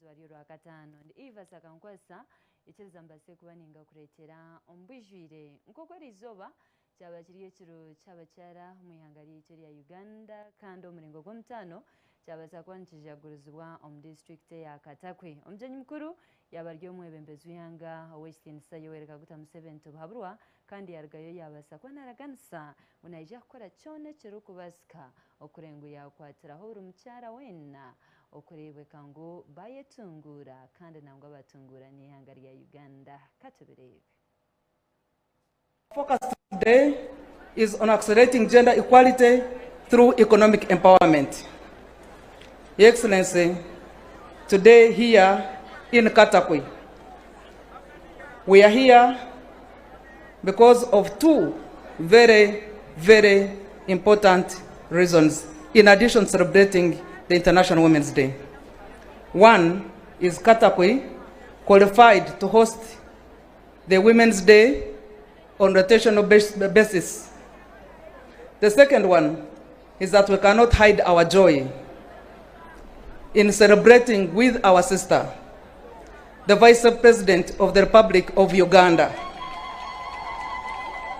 Eriizooba ry'Orwakataano. Ndi Eva Sakankwasa, ikiriza mbaase kuba ningakureetera omu bwijwire. Nk'oku eriizooba kyaba kiri ekiro ky'abakyara omu ihanga ryaitu erya Uganda kandi omuringo gw'omutaano kyabaasa kuba nikijagurizibwa omu disiturikiti eya Katakwi. Omugyenyi mukuru yaaba ari omwebembezi w'eihanga Ow'ekitiinisa Yoweri Kaguta Museveni Tibuhaburwa kandi yaarugayo yaabaasa kuba naaraganisa ngu naija kukora kyona ekirikubaasika okureeba ngu yaakwatiraho buri mukyara weena okureebeka ngu baayetunguura kandi nangwa batunguura n'eihanga rya Uganda. Ka tubireebe. Focus today is on accelerating gender equality through economic empowerment. Your Excellency, today here in Katakwi, we are here because of two very, very important reasons, in addition to celebrating the International Women's Day. One is Katakwi qualified to host the Women's Day on rotational basis. The second one is that we cannot hide our joy in celebrating with our sister, the Vice President of the Republic of Uganda,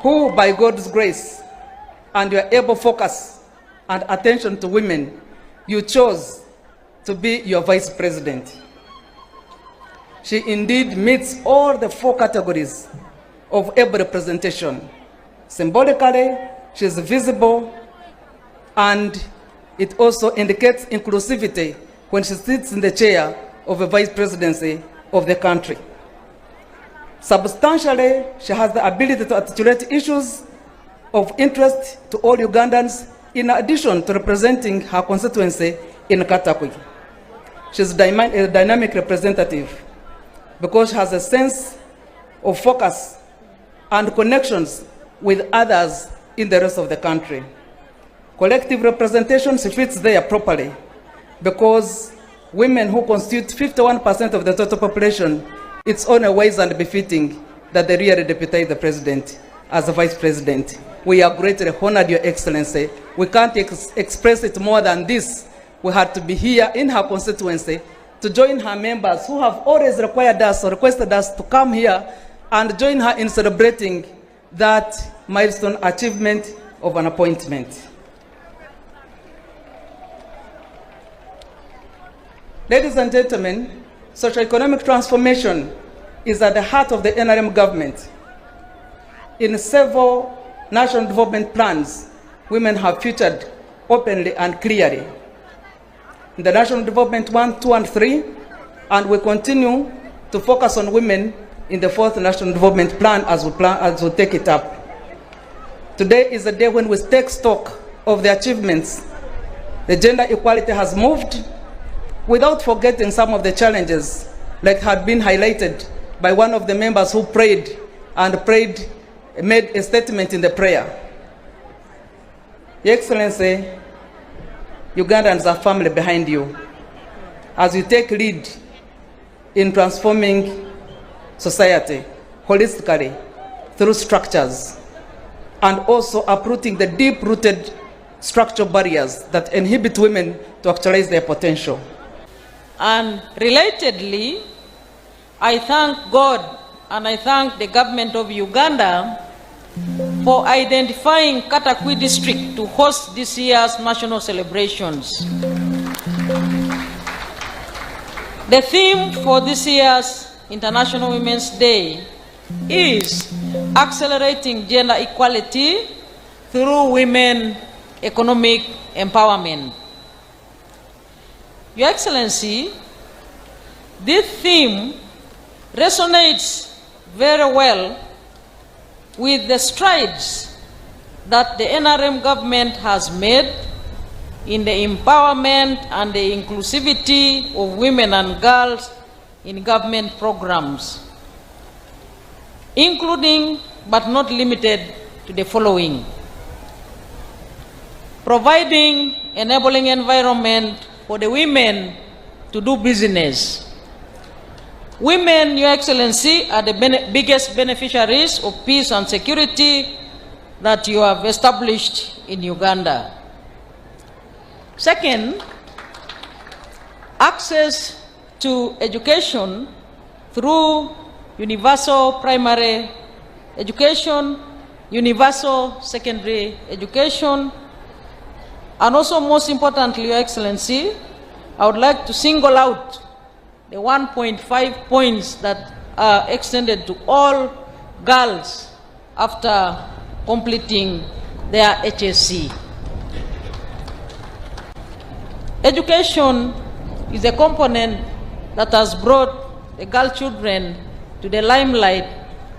who by God's grace and your able focus and attention to women, you chose to be your Vice President. She indeed meets all the four categories of able representation. Symbolically, she is visible and it also indicates inclusivity when she sits in the chair of the vice presidency of the country. Substantially, she has the ability to articulate issues of interest to all Ugandans in addition to representing her constituency in Katakwi. She's a dynamic representative because she has a sense of focus and connections with others in the rest of the country. Collective representation fits there properly because women who constitute 51% of the total population, it's only wise and befitting that they really deputize the president as the vice president. We are greatly honored, Your Excellency. We can't express it more than this. We had to be here in her constituency to join her members who have always required us or requested us to come here and join her in celebrating that milestone achievement of an appointment. Ladies and gentlemen, socio-economic transformation is at the heart of the NRM government. In several national development plans, women have featured openly and clearly. In the National Development 1, 2, and 3, and we continue to focus on women in the fourth National Development Plan as we, plan, as we take it up. Today is a day when we take stock of the achievements. The gender equality has moved without forgetting some of the challenges like had been highlighted by one of the members who prayed and prayed, made a statement in the prayer. Your Excellency, Ugandans are firmly behind you as you take lead in transforming society holistically through structures and also uprooting the deep-rooted structural barriers that inhibit women to actualize their potential. And relatedly, I thank God and I thank the government of Uganda for identifying Katakwi district to host this year's national celebrations. The theme for this year's International Women's Day is accelerating gender equality through women economic empowerment. Your Excellency, this theme resonates very well with the strides that the NRM government has made in the empowerment and the inclusivity of women and girls in government programs, including but not limited to the following. Providing enabling environment for the women to do business. Women, Your Excellency, are the biggest beneficiaries of peace and security that you have established in Uganda. Second, access to education through universal primary education, universal secondary education, and also most importantly, Your Excellency, I would like to single out the 1.5 points that are extended to all girls after completing their HSC. Education is a component that has brought the girl children to the limelight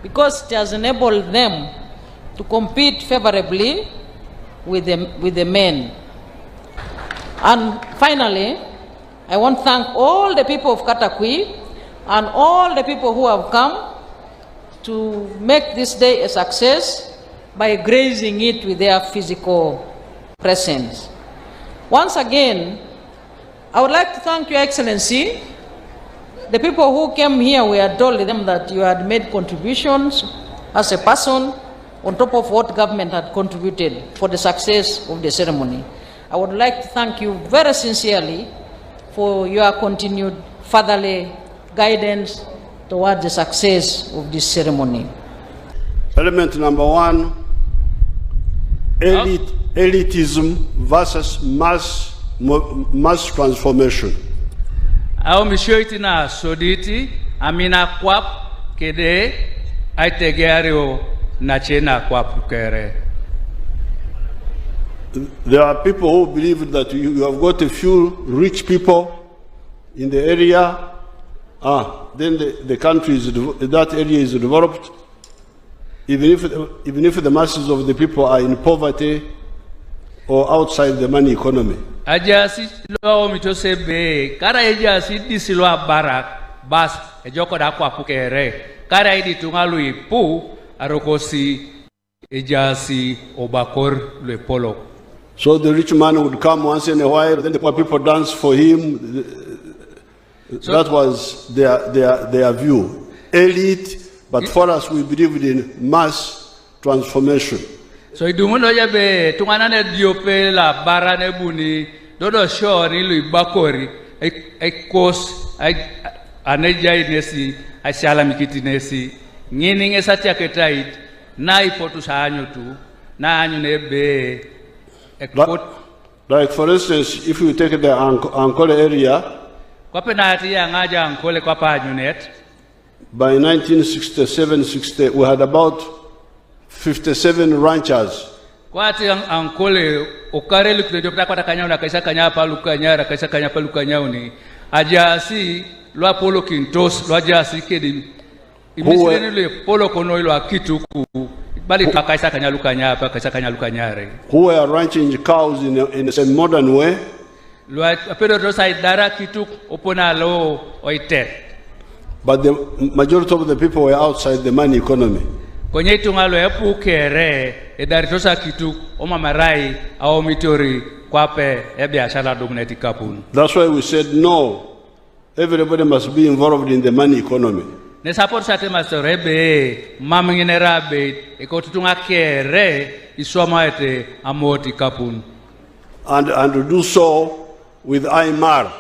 because it has enabled them to compete favorably with the, with the men. And finally, I want to thank all the people of Katakwi and all the people who have come to make this day a success by gracing it with their physical presence. Once again, I would like to thank Your Excellency. The people who came here, we had told them that you had made contributions as a person on top of what government had contributed for the success of the ceremony. I would like to thank you very sincerely for your continued fatherly guidance towards the success of this ceremony. Element number one elite, elitism versus mass, mass transformation. Awo misio iti na soditi amina kwap kede aitegeario na chena kwap kere. There are people who believe that you, you have got a few rich people in the area, then the, the country is, that area is developed. Even if, even if the masses of the people are in poverty or outside the money economy. Ajasi lo mito sebe kara ejasi disi lo barak bas ejoko da kwap kere kara idi tungalu ipu arokosi ejasi obakor le polo. So the rich man would come once in a while, then the poor people dance for him. So- That was their, their, their view. Elite, but for us, we believed in mass transformation. So idumuno yabe tungana ne diope la bara ne buni dodo sho ni lu ibakori ai kos ai anejai nesi ai shala mikiti nesi ngini ngesati aketait na ipotu saanyu tu na anyu ne be ekot Like, for instance, if you take the Ankole area, kwape na ati ya ngaja ankole kwapa anyu net by 1967 60, we had about 57 ranchers. kwati ankole okare lukutejo kwata kanya na kaisa kanya pa lukanya ra kaisa kanya pa lukanya uni ajasi lwa polo kintos lwa jasi kedi imisireni le polo kono ilo akituku bali twa kaisa kanya lukanya pa kaisa kanya lukanya re who were ranching cows in a, in a modern way, lwa pedo to sai dara kituk opona lo oite but the majority of the people were outside the money economy. konye itunga lo epu kere edari tosa kituk omamarai ao mitori kwape e biashara dumneti kapun That's why we said no, everybody must be involved in the money economy. Ne support sate masorebe mamngine rabe ikotutunga kere iswama ete amoti kapun And, and to do so with IMAR,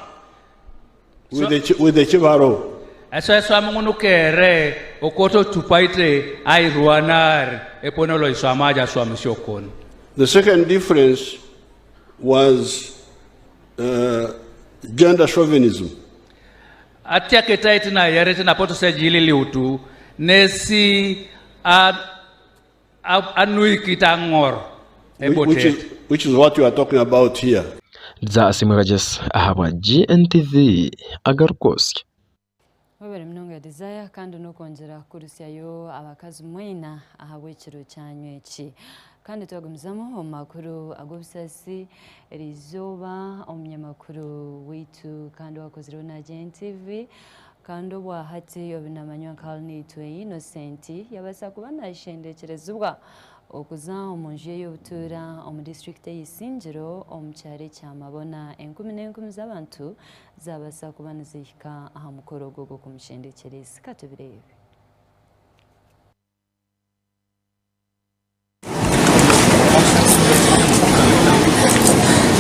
with, So- the, with the Chibaro. eso eswama ngunu kere okoto tupaite airuanar eponolo iswama aja swamishokon The second difference was gender chauvinism. atia ketaiti na yarete na poto sejili liutu nesi a a anuikita ngor Which is, ebote which is what you are talking about here. Dza Asimwe Rajesh ahabwa GNTV agarukosya. Webere munonga Desire kandi n'okwongyera kurusyayo abakazi mwena ahabw'ekiro kyanyu eki kandi twagumizamu omu makuru ag'obusasi erizooba omunyamakuru waitu kandi wakozireho na GNTV kandi obwahati obinamanywa nka Nitwe Innocent yabaasa kuba nashendekyerezibwa okuza omu nju ye y'obutuura omu disitulikiti ey'Isingiro omu kyaro ekya Mabona enkumi n'enkumi z'abantu zabaasa kuba nizihika aha mukoro ogwo gw'okumushendekyereza katubireebe.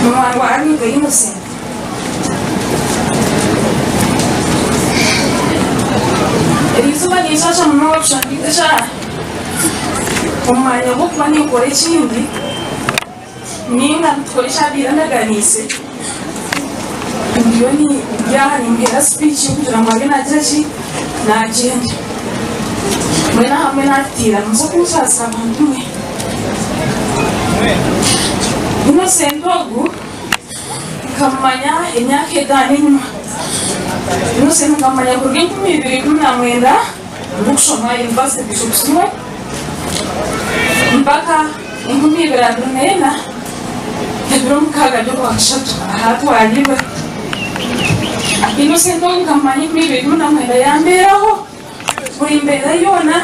Mama wangu Innocent. Nikinshasha munonga kushanga nka eshaaha omu mwanya gw'okuba ninkora ekindi ninga nitukora eki abaire andaganiise, ndiyo ndi aha nimuheera sipiiki kugira ngu abe naagira ki? Naagyenda. Mbwenu ahamwe naatitiira nimuza kunsaasira bantu mwe. Innocent ogu nkamumanya emyaka etaano enyima. Innocent nkamumanya kuruga 2019 ndikushoma University Bishop Sumwe mpaka 2024 ebiro 6 by'Orwakashatu ahatwariirwe. Innocent ogu nkamumanya 2019 yambeeraho buri mbeera yoona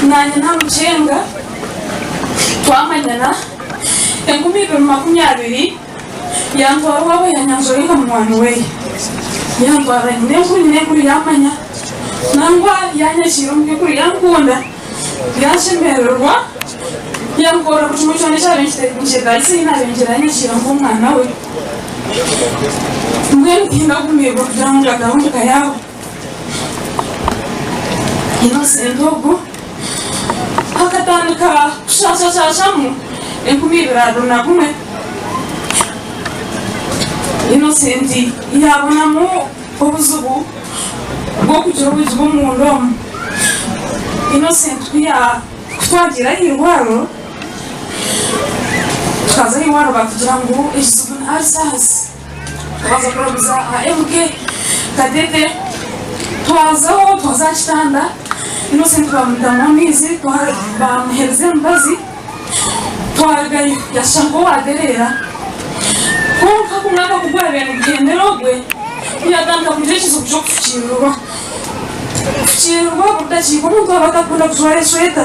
naanye namukyenga twamanyana 2020 yantwara owaabo yanyanjura nka munywani weye yantwara nyinenkuru nyinenkuru yamanya nangwa yanyakiira omu by'ukuri yankunda yanshemererwa yankorera buri kimwe kyona ekyabaire nikyetaagisa ei naabaire ngyera yanyakiira nk'omwana we mbwenu tindagumirwa kugira ngu ngataahe omu ka yaabo. Innocent ogu akatandika kushaashashaashamu 2021. Innocent yaabonamu obuzibu bw'okugira obuzibu omunda omu. Innocent ku twagiire aha irwariro, tukaza aha irwariro baatugira ngu ekizibu ni ulcers. Twaza kuraguza aha MK Katete, twazaho twaza aha kitanda, Innocent bamutamu amaizi, bamuhereza emibazi, twarugayo yashusha nk'owatereera. Kwonka ku omwaka ku gwabaire niguhendera ogwe, yatandika kugira ekizibu ky'okufukiirirwa. Kufukiirirwa buri dakiika omuntu aba atakunda kujwara esweta,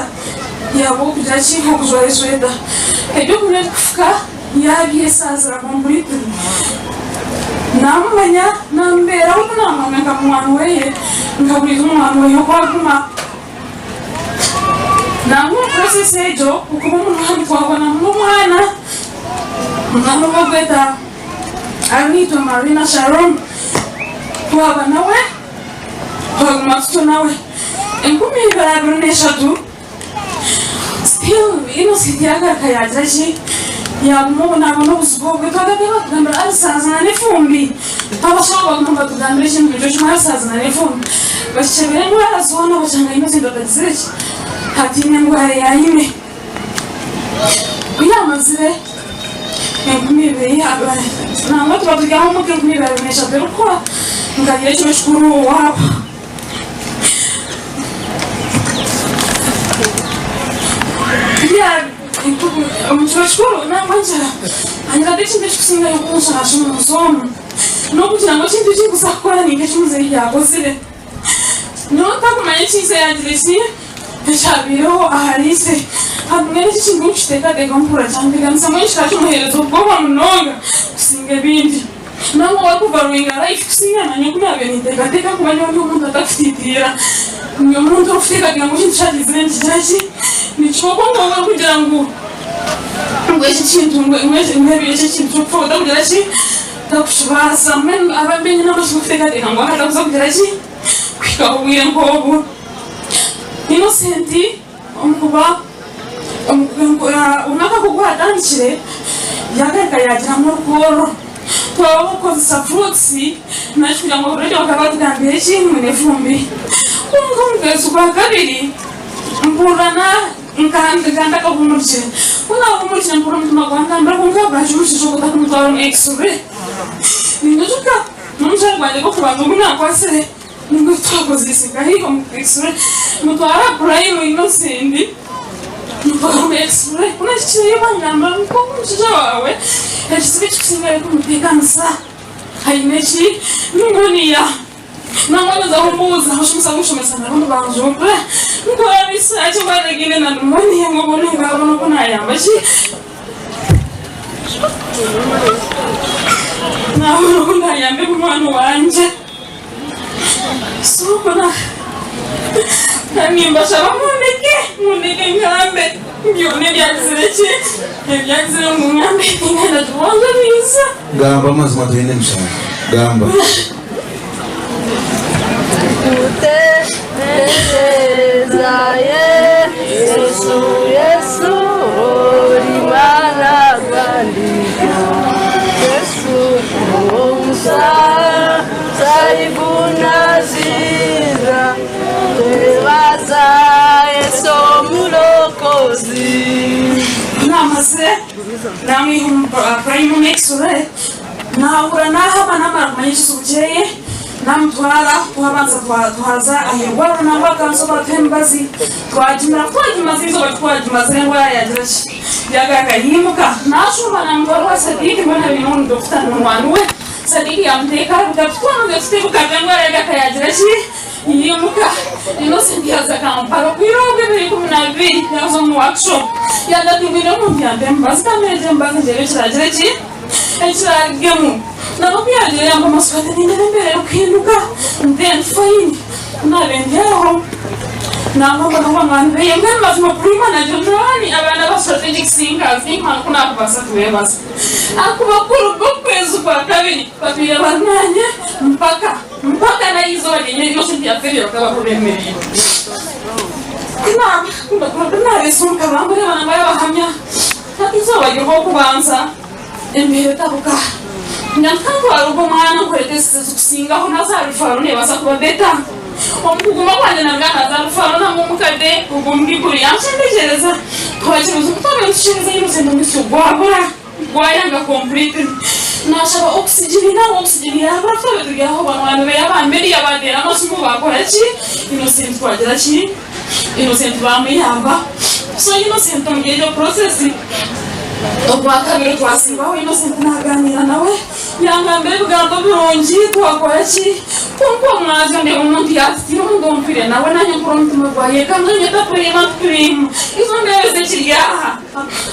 yaaba ow'okugira ki, ow'okujwara esweta. Eby'okunywa ebikufuka. Yaabyesazira completely. Naamumanya, naamubeeraho ku naamanya nka munywani weye, nka buriijo munywani weye oku aguma. Nangwa omu process egyo, okuba omunywani twabonamu n'omwana, omwana ou barikweta Arinaitwe Marina Sharon, twaba nawe, twaguma tutyo nawe. 2023. Still Innocent yagaruka yagira ki yaguma obonabona obuzibu obwe twagaruka batugambira ulcers na n'efumbi abashaho baguma nibatugambira ekintu nikyo kimwe ulcers na n'efumbi bakikyebera endwara zoona bashanga Innocent atagizire ki ataine ndwara eyi aine ku yamazire 2000 nangwa tuba turi aho omuka 2023 erikuhwa nkagira ekiro kikuru owaabo. Omu kiro kikuru nangwa ngira hanyiraga ekintu ekikusingayo kunshaasha omu nsi omu n'okugira ngu ekintu eki nkuza kukora ninka eki muzeeyi yaakozire. Nyowe ntakumanya eki ise yaagira eki ekyabaireho ahari ise. Mbwenu eki ekintu nkukiteekateeka mpurira kyampeganisa mbwenu kikaba kimuheereza obwoba munonga kusinga ebindi. Nangwa wakuvaluinga life kusinga nanye oku nabaire ninteekateeka kuba nyowe ndi omuntu atakutiitiira ndi omuntu orikuteekateeka ngu ekintu kyagizire nikigira ki nikiba kwonka waaba orikugira ngu ngu eki kintu ngu eki ekintu ky'okufa otakugira ki otakukibaasa mbwenu aba mbe nyine amazima kuteekateeka ngu aha takuza kugira ki kuhikaho obwire nk'obu. Innocent omu kuba Omwaka ku gwatandikire, yagaruka yaagiramu orwooro. Twaba kukozesa fruits nari kugira ngu oburyo bakaba batugambire ki ngu n'efumbi. Kwonka omu kwezi kwa kabiri mpurira nka ntakahumurikire. Ku naahumurikire mpurira omutima gwangambira kwonka bwakyo omushaija ogwo otakumutwara omu x-ray. Ninyijuka n'omukyara gwangye gw'okubanza ogu naakwatsire. Nibwo twakozeise nkahi omu x-ray mutwara prime Innocent mutwara omu x-ray ku nahikireyo bangamba ngu kwonka omushaija waawe ekizibu ekikusingayo kumuteekanisa aine ki pneumonia nangwa nazaho mbuuza abashomesa abu nshomesa nabo nibanjumbura nkora research ngu aragaine na pneumonia ngu obone ngu abone oku nayamba ki nabona oku nayambe munywani wangye. Nimbashaba mundeke, mundeke ngambe byona ebyagizire ki, ebyagizire ngu ngambe ningenda kubanganiisa. Gamba amazima toine mushango. Gamba. Ninkwetegyereza Yesu, Yesu ori mwana gwandiga Yesu omusayigunazira twebaza Yesu omurokozi. Namaze namwiha omu prime x-ray nahura nahaba namara kumanya ekizibu kyeye namutwara twabanza twaza ahirwariro nangwa akansoba atuha emibazi twagimira kutwagimaze eizoba titwagimazire endwara yagira ki yagaruka yimuka nashuuma namutwara owa Sadiq mbwenu abaire ngu ni doctor ni munywani we Sadiq yamuteeka aha butabo titwamaze tutebukabwa endwara yagaruka yagira ki Yimuka, Innocent yaaza Kampala obwire obwo 2012 yaaza omu workshop yaandatungwire omuntu yampa emibazi kamere emibazi ndeebe ekiraagire ki ekiraarugemu nabwo ku yaagiire yampa amasiko ati nindeeba embeera erikuhinduka then fine ku naabaire ndi aho nangamba na banywani beye mbwenu mazima Prima na Jonathan abaana ba strategic thinkers tinkkumanya oku naakubaasa kubeebaza ahakuba kuruga omu kwezi kwa kabiri batwire bari naanye mpaka Mpaka n'eizooba ryenyine Innocent yafeerire bakaba bariho bemereire. Ku naabesunka bambureeba nangwa yabahamya hati eizooba ry'orwokubanza embeera etabuka. Nyankantwara ogwo omwana nkore tests ezikusingaho naza aha rufaro nebaasa kuba better. Omu kuguma kwangye naruga naza aha rufaro nangwa omukade ogwo omukaikuru yanshendekyereza twakiriza oku twabaire nitukyereza Innocent omwitsyo gwabura. Gwayanga completely. Nashaba oxygen nawe oxygen yabura twaba turi aho banywani be aba media batera amasimu bakora ki Innocent twagira ki Innocent bamuyamba so Innocent omuri egyo process ogwakabiri twasiibaho Innocent naganira nawe yangambira ebigambo birungi twakora ki kwonka omwazyo ndeeba omuntu yatutira omuntu ompire nawe nanye mpurira omutima gwayekanga nyeta puriima nti puriima izo ndeebe zekiri aha.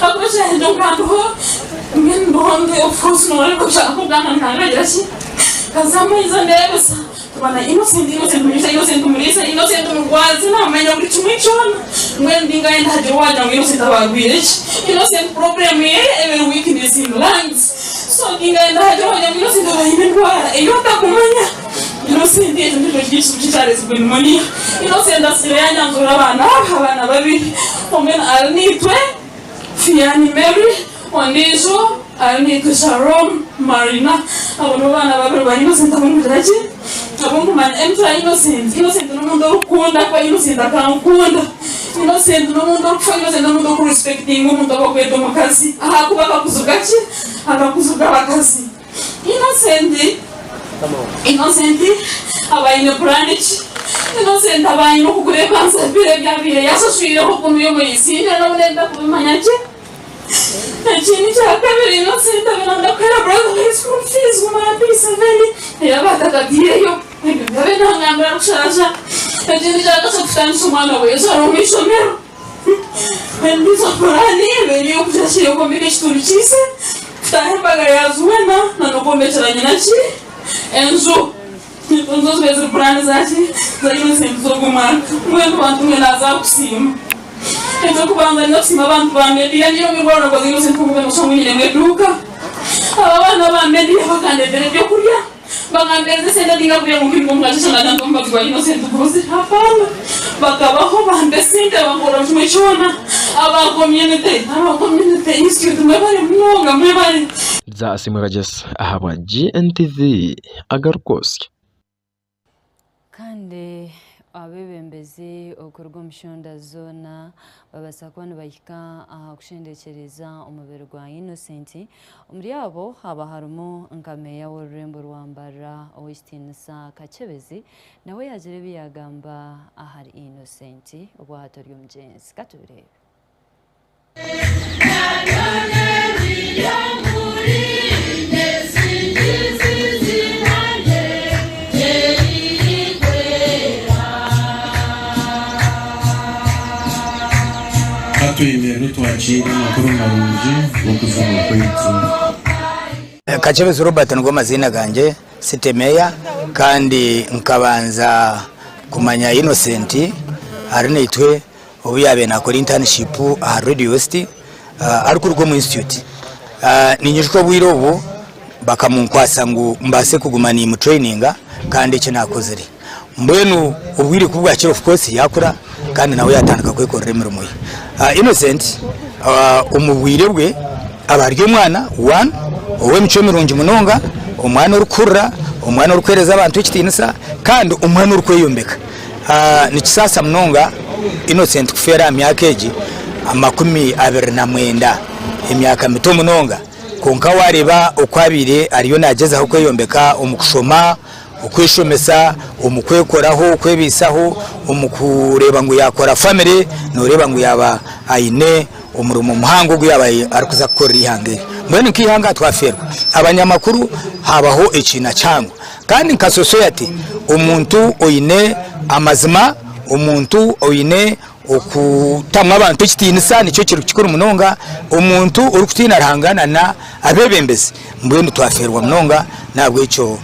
Ahakuba ekirahire nkandiho mbwenu ndiho ndi of course noreeba kushaka kugamba ntangagira ki kaza amaizi andeebesa tuba na Innocent Innocent muriisa Innocent muriisa Innocent murwazi namanya buri kimwe kyona mbwenu ndingayenda hagire owagira ngu Innocent aba arwaire ki Innocent problem ye eba eri weakness in lungs so ndingayenda hagire owagira ngu Innocent aba aine endwara ei otakumanya Innocent ekyo nikyo kiri ekizibu kye ekyaretsirwe pneumonia Innocent asigaire yanyanzura abaana aba abaana babiri Omwe ari naitwe Fiani Mary, ondiijo ari naitwe Shalom Marina. Abo nibo baana babiri ba Innocent abu nkugira gye, abu nkumanya. Emicwe ya Innocent, Innocent n'omuntu orikukunda kuba Innocent akankunda. Innocent n'omuntu orikufa, Innocent n'omuntu orikurespectinga omuntu ou barikweta omukazi ahakuba akakuzuga ki? Akakuzuga abakazi. Innocent Innocent aba aine puraani ki? Innocent aba aine okugura ebibanza bibiri ebyabaire yashashwireho ogu omuri Isinya n'obu nenda kubimanya gye. Ekindi kyakabiri Innocent abe nanda kuhera brother we school fees kumara P7 eyaba atakatiireyo ebyo byabe nangambira kushaasha. Ekindi kyakashatu kutandisa omwana we ari omu ishomero. Endiijo puraani eba eri ey'okugira ki? Ey'okwombeka ekituuru ky'eise, kutaaha embaga ya Zuena na n'okwombekyera nyina ki? Enju. Nizo zibaire ziri puraani za ki? Za Innocent z'ogu mwaka. Mbwenu bantu mwe naaza kusiima. Eky'okubanza ninza kusiima abantu ba media. Ngiire omu irwariro nakoze Innocent kwonka noshusha ngu nyinemu eduuka. Aba abaana ba media bakandetera ebyokurya. Bakampereza esente tinkakugira ngu nkiruga omu kanisa natandika omubazi gwa Innocent Gurosiri hapana bakabaho bampa esente bankora buri kimwe kyona aba community aba community institute mwebare munonga mwebare. Za Asiimwe Kagyesa ahabwa GNTV agarikwotsya. Kandi abeebembezi okuruga omu shonda zoona babaasa kuba nibahika aha kushendekyereza omubiri gwa Innocent. Omuri abo haba harimu nka meeya w'orurembo rwa Mbarara Ow'ekitiinisa Kakyebezi nawe yaagira ebi yaagamba ahari Innocent obwahati ori omugyenzi. Ka tubireebe. Ka twemerere twakiire amakuru marungi g'okujunwa kwaitu. Kakyebezi Robert nigo maziina gangye, City Mayor, kandi nkabanza kumanya Innocent ari naitwe obu yaabaire naakora internship aha Radio West arikuruga omu institute. Ninyijuka obwire obwo bakamunkwatsa ngu mbaase kuguma nimutureyininga kandi eki naakozire. Mbwenu obwire ku bwakire of course yakura kandi nawe yatandika kwekorera emirimo ye. Innocent omu bwire bwe aba ari omwana one ow'emicwe mirungi munonga, omwana orikuhurira, omwana orikuheereza abantu ekitiinisa kandi omwana orikweyombeka. Nikisaasa munonga Innocent kufeera aha myaka egi 29, emyaka mito munonga. Kwonka waareeba oku abaire ariyo naagyezaho kweyombeka omu kushoma, okweshomesa, omu kwekoraho, okwebaisaho, omu kureeba ngu yaakora famire, nooreeba ngu yaaba aine omurimo muhango ogu yaaba arikuza kukorera eihanga eri. Mbwenu nk'eihanga twafeerwa abanyamakuru haabaho ekiina kihango. Kandi nka society omuntu oine amazima, omuntu oine Okutamu abantu ekitiinisa nikyo kiri kikuru munonga. Omuntu orikutiina Ruhanga na abeebembezi mbwenu twafeerwa munonga n'ahabw'ekyo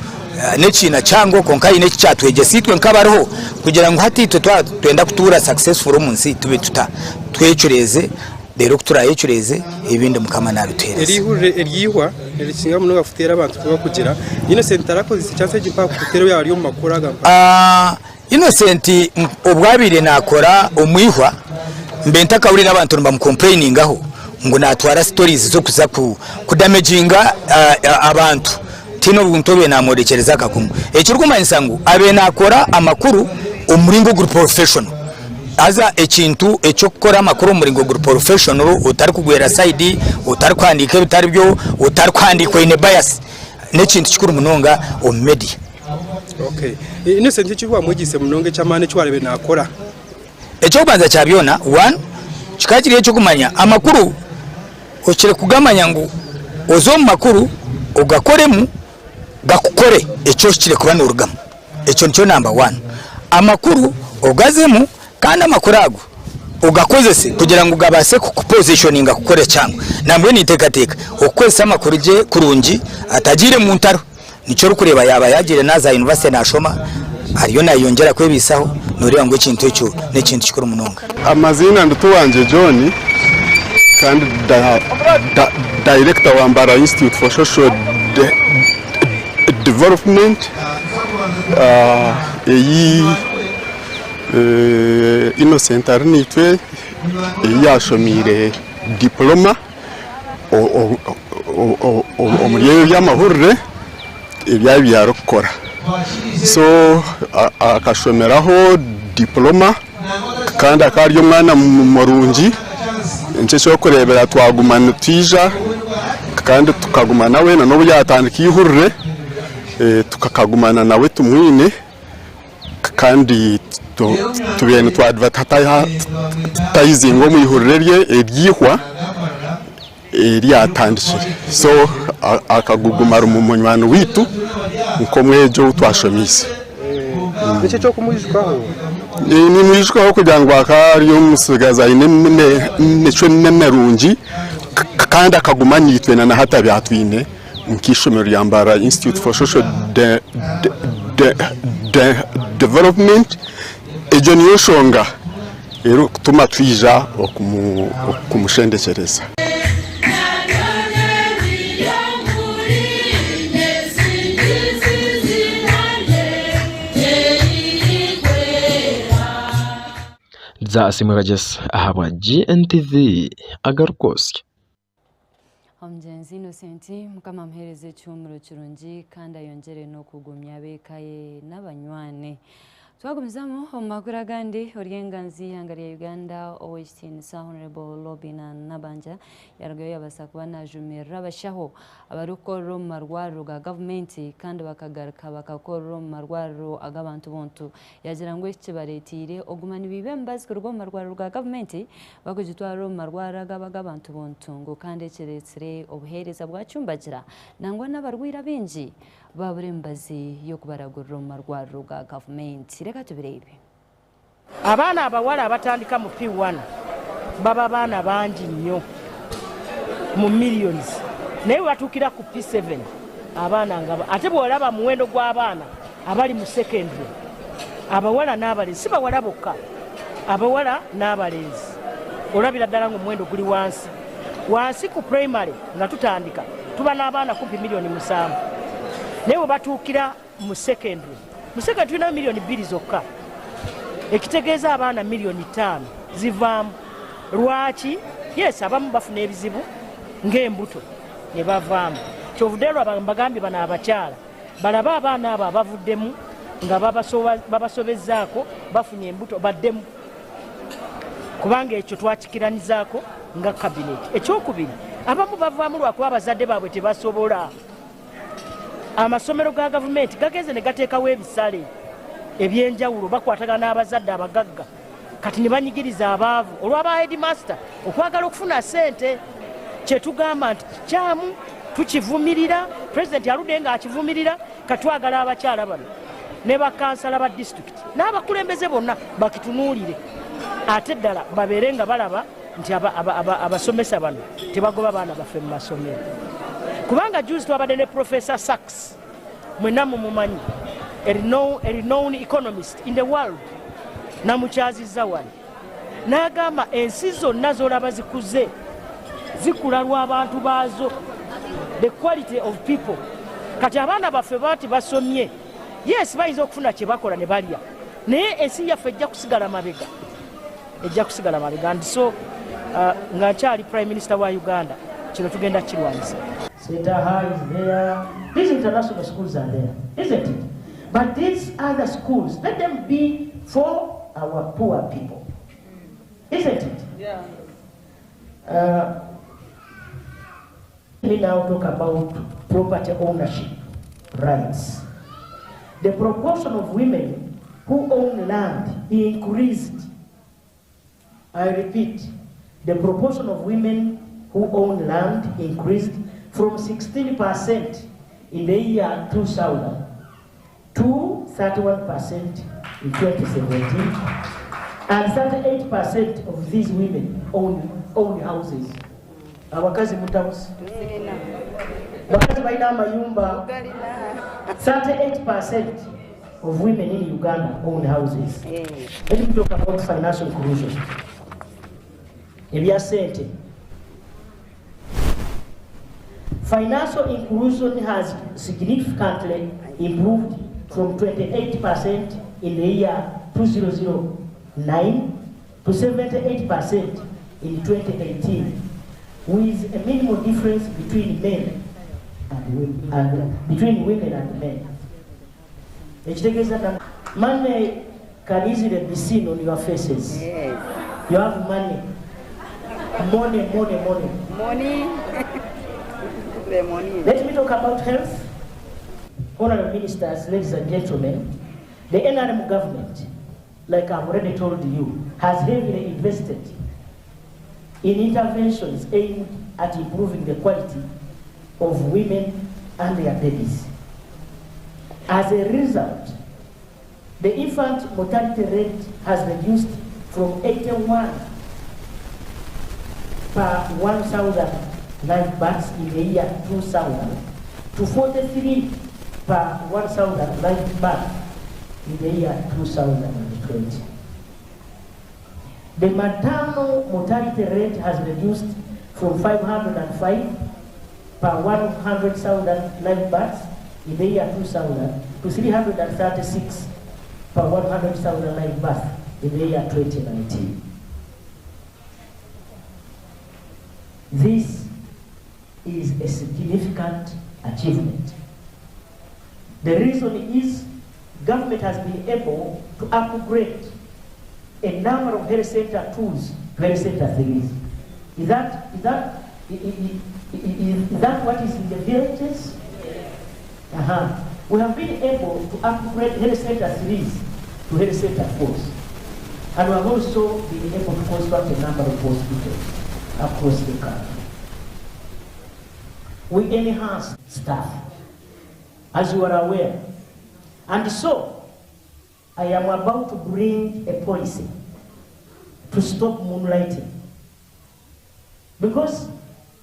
n'ekiina kihango kwonka haine eki kyatwegyesa itwe nk'abariho kugira ngu hati itwe twaba nitwenda kutuura successful omu nsi tube tuta twecureeze reero ku turaayecureeze ebindi Mukama naabituheereza. Eri ihurire ery'eihwa nirikisinga munonga kuteera abantu kubakugira. Innocent tarakozesa chance egi mpaka kukuteera obu yaaba ari omu makuru aga mpaka. Innocent obu abaire nakora omu ihwa mbe ntakahurire abantu nibamucomplainingaho ngu natwara stories z'okuza kudamaginga abantu tihaine obuntu obu namworekyereza akakungu. Ekirikumanyisa ngu abaire nakora amakuru omu muringo oguri professional. Haza ekintu eky'okukora amakuru omu muringo guri professional otarikugwera sayidi, otarikuhandiika ebitari byo, otarikuhandiika oine bias n'ekintu kikuru munonga omu media. Okay. Innocent eki wamwegyeise munonga eky'amaani eki wareebire naakora? Eky'okubanza kya byona, one, kikaba kiri eky'okumanya amakuru, okire kugamanya ngu oze omu makuru ogakoremu gakukore eki ohikire kuba norugamu. Ekyo nikyo namba one. Amakuru ogazemu kandi amakuru ago ogakozese kugira ngu gabaase kukupositioninga kukora ekihango. Nambwenu ninteekateeka okukozesa amakuru gye kurungi atagiire mu ntaro. Nikyo orikureeba yaaba yaagiire naaza aha yunivasite naashoma, ariyo naayeyongyera kwebaisaho, nooreeba ngu ekintu ekyo n'ekintu kikuru munonga. Amaziina ndi Tuwangye John kandi Director wa Mbarara Institute for Social Development ei Innocent Arinaitwe ei yaashomiire diploma. Omuri ebyo eby'amahurire ebi abaire arikukora so akashomeraho diporoma kandi akaba ari omwana murungi nikyo ekyokureebera twaguma nitwija kandi tukaguma nawe n'obu yaatandika eihurire tukagumana nawe tumwine. Kandi tubaire nitwadivatayizinga omu ihuriro rye ery'eihwa eri yaatandikire. So akaguma ari munywani waitu nk'omwegi ou twashomiise. Niki eki orikumwijukaho? Nimwijukaho kugira ngu akaba ari omutsigazi aine emicwe mirungi kandi akaguma naitwe na hati abyatwine. Nk'eishomero rya Mbarara Institute for Social Development, egyo niyo nshonga erikutuma twija okumushendekyereza. Dza Asimwe Kagyesa ahabwa GNTV agarikwotsya. Omugyenzi Innocent Mukama amuhereze ekihuumuro kirungi kandi ayongyere n'okugumya ab'eka ye n'abanywani. Twagumizamu omu makuru agandi, ori enganzi y'eihanga rya Uganda Ow'ekitiinisa Honourable Robinah Nabbanja yarugayo yabaasa kuba najumirira abashaho abarikukorera omu marwariro ga gavumenti kandi bakagaruka bakakorera omu marwariro ag'abantu buntu. Yaagira ngu eki kibareeteire okuguma nibaiba emibazi kuruga omu marwariro ga gavumenti bakugitwara omu marwariro agaba ag'abantu buntu ngu kandi ekireetsire obuheereza bwacumbagira nangwa n'abarwaire abaingi baabura emibazi y'okubaragurira omu marwariro ga gavumenti. Reka tubireebe. Abaana abawala abatandika mu P1 baba baana bangi nnyo mu millions naye bwebatuukira ku P7 abaana nga ate bwolaba muwendo gw'abaana abali mu secondary abawala n'abalenzi si bawala bokka abawala n'abalenzi olabira ddala nga omuwendo guli wansi wansi ku primary nga tutandika tuba n'abaana kumpi miliyoni musanvu naye bwe batuukira mu secondary. Museveni tulinayo 2 million zokka, ekitegeeza abaana 5 million zivaamu. Lwaki? Yes, abamu bafuna ebizibu ng'embuto ne bavaamu. Kyovudde lwa mbagambye bano abakyala balabe abaana abo abavuddemu nga babasobezzaako, bafunye embuto, baddemu, kubanga ekyo twakikiranizaako nga kabineti. Ekyokubiri, abamu bavaamu lwakuba abazadde baabwe tebasobola. Amasomero ga gavumenti gagenze ne gateekawo ebisale ebyenjawulo, bakwatagana n'abazadde abagagga, kati ne banyigiriza abaavu olw'aba headmaster okwagala okufuna sente. Kyetugamba nti kikyamu, tukivumirira. Pulezidenti aludde nga akivumirira. Katwagala abakyala bano ne bakansala ba disitulikiti n'abakulembeze bonna bakitunuulire, ate ddala babeere nga balaba nti abasomesa bano tebagoba baana baffe mu masomero. Kubanga juzi twabadde ne Professor Sachs, mwenna mumumanyi, a renowned economist in the world, namukyazizza wano n'agamba ensi zonna z'olaba zikuze zikula lw'abantu baazo, the quality of people. Kati abaana baffe bati basomye, yes, bayinza okufuna kye bakola ne balya, naye ensi yaffe ejja kusigala mabega, ejja kusigala mabega. And so nga nkyali Prime Minister wa Uganda, kino tugenda kirwanyisa. Seeta is there, these international schools are there, isn't it? But these other schools, let them be for our poor people, isn't it? Yeah. Let me now talk about property ownership rights. The proportion of women who own land increased. I repeat, the proportion of women who own land increased from 16% in the year 2000 to 31% in 2017, and 38% of these women own houses. Abakazi mutabusi, bakazi balina amayumba. 38% of women in Uganda own houses. Let me talk about financial inclusion, ebya sente. Financial inclusion has significantly improved from 28% in the year 2009 to 78% in 2018, with a minimal difference between men and women, and between women and men. Ekitegeeza that money can easily be seen on your faces. You have money. Money, money, money. Money. The money. Let me talk about health. Honorable ministers, ladies and gentlemen, the NRM government, like I've already told you, has heavily invested in interventions aimed at improving the quality of women and their babies. As a result, the infant mortality rate has reduced from 81 per 1,000 live births in the year 2000 to 43 per 1,000 live births in the year 2020. The maternal mortality rate has reduced from 505 per 100,000 live births in the year 2000 to 336 per 100,000 live births in the year 2019. This is a significant achievement. The reason is government has been able to upgrade a number of health center twos to health center threes. Is that what is in the villages? We have been able to upgrade health center threes to health center fours. And we have also been able to construct a number of hospitals across the country. We enhance staff, as you are aware. And so, I am about to bring a policy to stop moonlighting. Because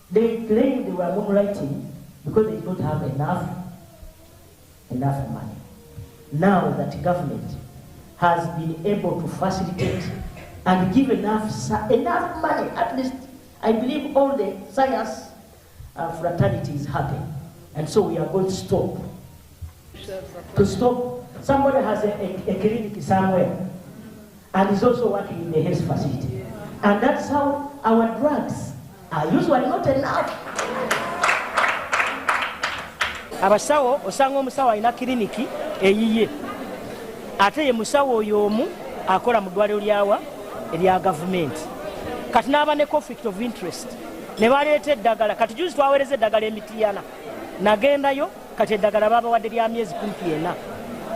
they claim they were moonlighting because they don't have enough money. Now that government has been able to facilitate and give enough money, at least I believe all the science fraternity is happy. And so we are going to stop. To stop Somebody has a, a, a clinic somewhere and is also working in the health facility. And that's how our drugs are usually not enough. Abasawo osanga omusawo alina kiriniki eyiye ate ye musawo oyo omu akola mu ddwaliro lyawa erya gavumenti kati n'aba ne conflict of interest ne baleeta eddagala kati juzi twaweereza eddagala emitiyana nagendayo Kati eddagala babawadde lya myezi kumpi ena.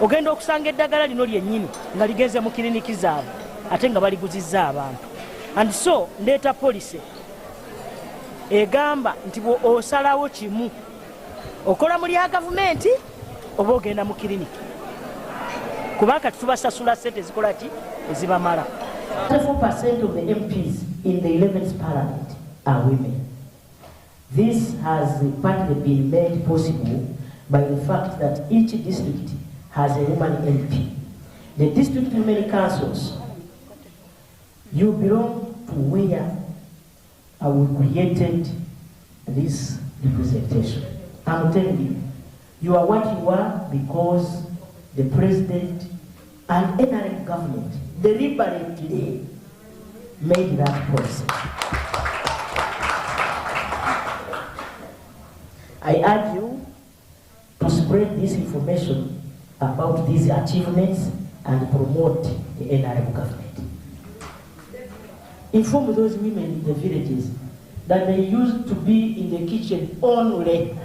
Ogenda okusanga eddagala lino lyennyini nga ligenze mu kiriniki zaabwe ate nga baliguzizza abantu. And so ndeeta policy egamba nti bwe osalawo kimu okola mu lya gavumenti oba ogenda mu kiriniki kuba kati tubasasula sente ezikola ki ezibamala. 34% of the MPs in the 11th parliament are women. This has partly been made possible by the fact that each district has a woman MP. The district women councils, you belong to where we created this representation. I'm telling you, you are what you are because the president and NRM government deliberately made that policy. I urge you to spread this information about these achievements and promote the NRM government. Inform those women in the villages that they used to be in the kitchen only.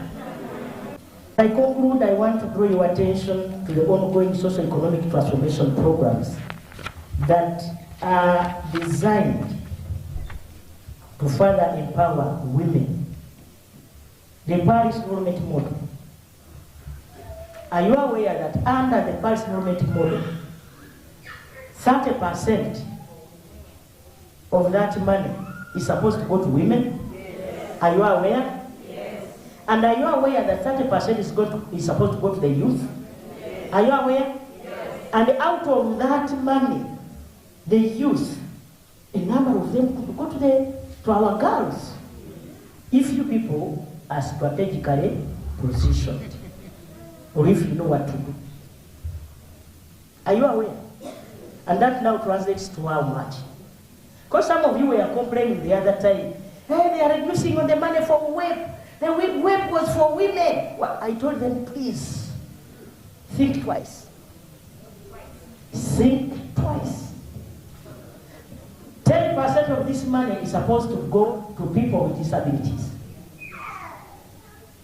I conclude, I want to draw your attention to the ongoing socio-economic transformation programs that are designed to further empower women. The Paris Enrollment Model. Are you aware that under the Paris Enrollment Model, 30% of that money is supposed to go to women? Yes. Are you aware? Yes. And are you aware that 30% is, going to, is supposed to go to the youth? Yes. Are you aware? Yes. And out of that money, the youth, a number of them could go to, the, to our girls. If you people are strategically positioned, or if you know what to do. Are you aware? And that now translates to how much? Because some of you were complaining the other time. Hey, they are reducing on the money for WEP. The WEP was for women. Well, I told them, please, think twice. Think twice. 10% of this money is supposed to go to people with disabilities.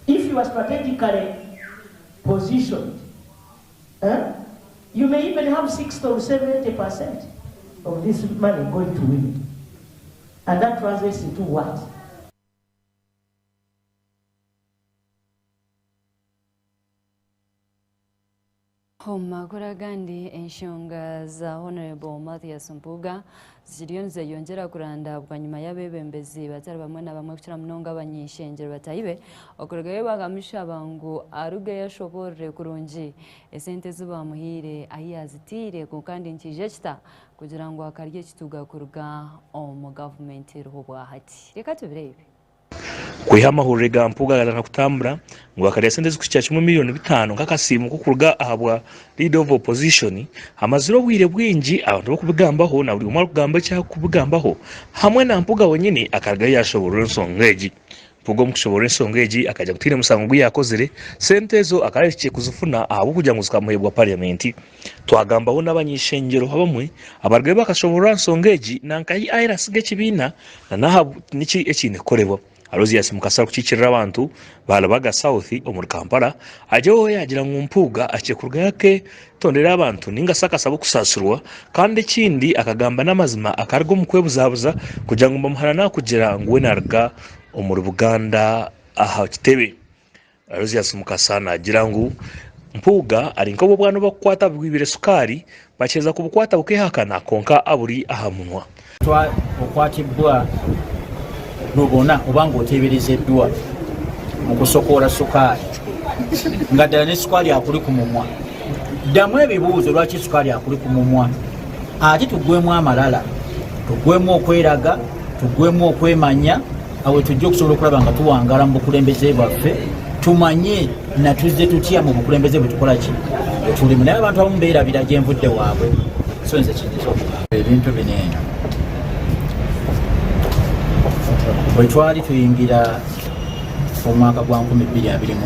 If you are strategically positioned, eh, you may even have 60 or 70% of this money going to women. And that translates into what? Omu makuru agandi, enshonga za Honourable Mathias Mpuuga ziriyo nizeyongyera kuranda bwanyima y'abeebembezi batari bamwe na bamwe kukira munonga abany'eishengyero bataahi be okurugayo bakamushaba ngu arugeyo ashoboorore kurungi esente ezi baamuhaire ahu yaazitaire kwonka kandi nikiija kita kugira ngu akarya ekituga kuruga omu gavumenti eriho obwahati. Reka tubireebe. Kwiha amahurire ga Mpuuga gatandika kutambura ngu akarya sente ezirikuhikira kimwe miriyoni bitaano nk'akasiimo k'okuruga ahabwa Leader of Opposition, hamazire obwire bwingi abantu barikubigambaho na buri omwe arikugamba eki arikubigambaho hamwe na Mpuuga wenyini akarugayo yashoborora ensonga egi. Mpuuga omu kushoborora ensonga egi akagira ngu tihaine musango ogu yakozire, sente ezo akaba ahikire kuzifuna ahabw'okugira ngu zikamuheebwa Parliament. Twagambaho n'abany'eishengyero abamwe abarugayo bakashoborora aha nsonga egi nanka ahi erasiga ekibiina na n'aha niki ekiine kukorebwa. Aloysius Mukasa arikukiikirira abantu ba Lubaga South omuri Kampala agyeho yaagira ngu Mpuuga ahikire kurugayo aketondera abantu ninga shi akasaba okusaasirwa kandi ekindi akagamba n'amazima akaruga omu kwebuzabuza kugira ngu nibamuhana nakugira ngu we naruga omuri Buganda aha kitebe. Aloysius Mukasa naagira ngu Mpuuga ari nk'obu obwana obu barikukwata bwibire sukaari bakyeza kubukwata bukeehakana kwonka aburi aha munwa. Okwatibwa lubona oba ng'oteeberezeddwa mu kusokoola sukaali nga ddala ne sukaali akuli ku mumwa. Ddamu ebibuuzo lwaki sukaali akuli ku mumwa ate tuggwemu amalala, tuggwemu okweraga, tuggwemu okwemanya awo tujja okusobola okulaba nga tuwangaala mu bukulembeze bwaffe tumanye natuzze tutya mu bukulembeze bwe tukola ki Gwetulimu naye abantu abamu berabira gyenvudde waabwe so nze kyenyinza okugamba. Ebintu bino eno bwetwali tuyingira omwaka gwa 2021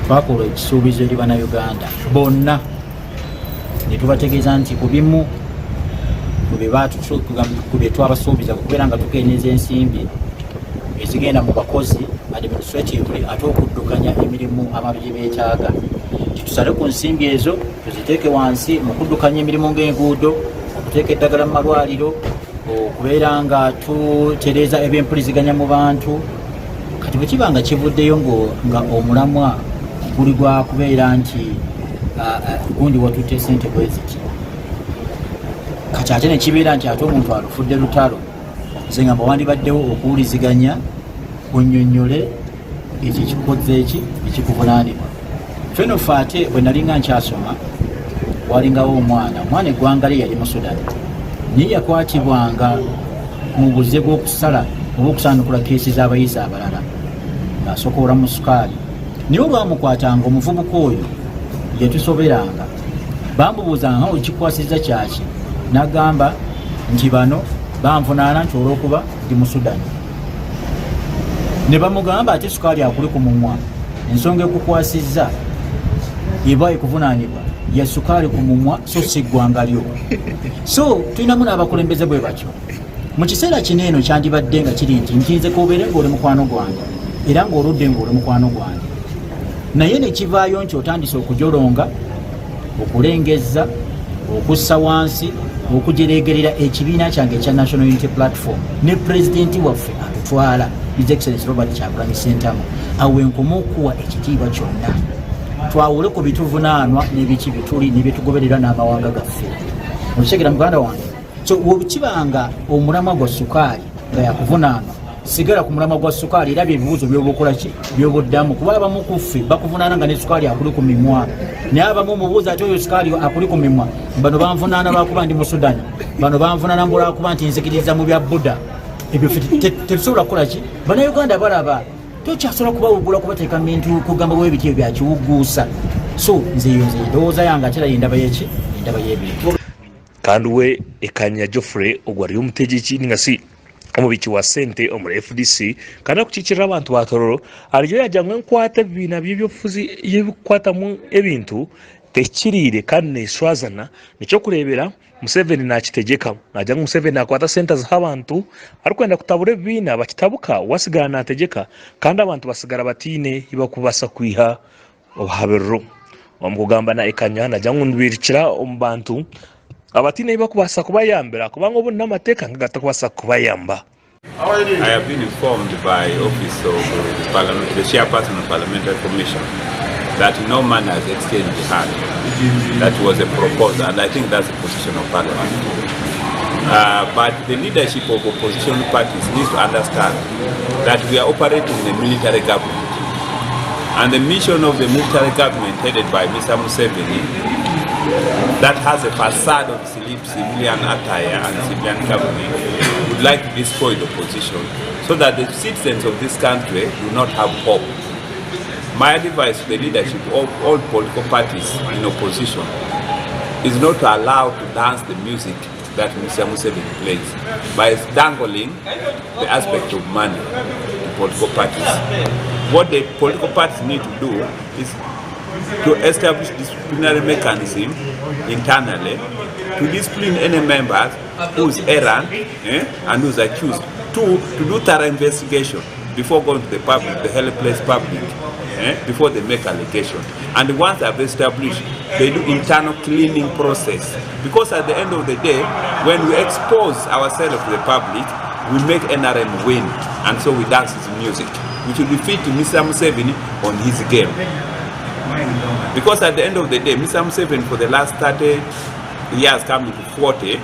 twakola ekisuubizo eri banauganda bonna netubategeeza nti ku bimu ku byetwabasuubiza kubeera nga tukendeeza ensimbi ezigenda mu bakozi administratively ate okuddukanya emirimu abantu gye beetaaga nti tusale ku nsimbi ezo tuziteeke wansi mu kuddukanya emirimu ng'enguudo, okuteeka eddagala mu malwaliro, okubeera nga tutereeza ebyempuliziganya mu bantu. Kati bwe kiba nga kivuddeyo nga omulamwa guli gwa kubeera nti gundi watutte sente bwe ziti, kati ate ne kibeera nti ate omuntu alufudde lutalo. Nze ngamba wandibaddewo okuwuliziganya onyonyole ekyo ekikukoze eki ekikuvunaanibwa. Feno ffe ate bwe nalinga nkyasoma walingawo omwana omwana eggwanga lye yali mu Sudan naye yakwatibwanga mu buze bw'okusala oba okusaanukula keesi z'abayizi abalala ng'asokoola mu sukaali naye olwamukwatanga omuvubuka oyo yatusoberanga Baamubuuzanga nga okikwasizza kyaki n'agamba nti bano banvunaana nti olw'okuba ndi Musudani. Ne bamugamba ate sukaali akuli ku mumwa, ensonga ekukwasizza eba ekuvunaanibwa ya sukaali ku mumwa so si ggwanga lyo. So tulinamu n'abakulembeze bwe batyo. Mu kiseera kino eno kyandibadde nga kiri nti nti nze k'obeere ng'oli mukwano gwange era ng'oludde ng'oli mukwano gwange naye ne kivaayo nti otandise okujolonga, okulengezza, okussa wansi, okujereegerera ekibiina kyange ekya National Unity Platform ne pulezidenti waffe atutwala His Excellency Robert Kyagulanyi Ssentamu, awo wenkoma okuwa ekitiibwa kyonna twawule ku bituvunaanwa n'ebiki bituli n'ebyetugoberera n'amawanga gaffe. Okitegera muganda wange? So wekiba nga omulamwa gwa sukaali nga yakuvunaanwa, sigala ku mulamwa gwa sukaali era byebibuuzo byoba okola ki byoboddamu, kuba abamu ku ffe bakuvunaana nga ne sukaali akuli ku mimwa, naye abamu omubuuza ati oyo sukaali akuli ku mimwa, bano banvunaana lwakuba ndi Musudani, bano banvunaana mbu lwakuba nti nzikiririza mu bya Buddha. Ebyo ffe tetusobola kukola ki, Bannayuganda balaba tokyasobola kubawugula kubateeka mu bintu kugamba bwebiti ebyo byakiwugguusa. So nze eyo nze endowooza yange ate era yendaba yeki endaba y'ebintu. Kandi we Ekanya Geoffrey ogwo ari omutegyeki ninga shi omubiiki wa sente omuri FDC kandi arikukiikirira abantu ba Tororo ariyo yaagira ngu enkwata ebibiina by'ebyobufuzi ei ebirikukwatamu ebintu tehikiriire kandi neeshwazana. N'eky'okureebera Museveni naakitegyeka. Naagira ngu Museveni naakwata sente aziha abantu arikwenda kutabura ebibiina bakitabuka we atsigara naategyeka kandi abantu batsigara bataine ei barikubaasa kwiha obuhabiriro. Omu kugamba na Ekanya naagira ngu nibairukira omu bantu abataine ahu barikubaasa kubayambira kubanga obundi n'amateeka nigatakubaasa kubayamba. I have been informed by office of the parliament, the chairperson of parliamentary commission that no money has exchanged hand. That was a proposal and I think that's the position of parliament. But the leadership of opposition parties needs to understand that we are operating in a military government. And the mission of the military government headed by Mr. Museveni that has a facade of civilian attire and civilian government would like to destroy the opposition so that the citizens of this country do not have hope. My advice to the leadership of all political parties in opposition is not to allow to dance the music that Mr. Museveni plays by dangling the aspect of money to political parties. What the political parties need to do is to establish disciplinary mechanism internally to discipline any members who's errant and who's accused. Two, to do thorough investigation before going to the public, the helpless public, before they make allegation. And once they've established, they do internal cleaning process. Because at the end of the day, when we expose ourselves to the public, we make NRM win. And so we dance his music, which will defeat Mr. Museveni on his game. Because at the end of the day, Mr. Museveni for the last 30 years, coming to 40,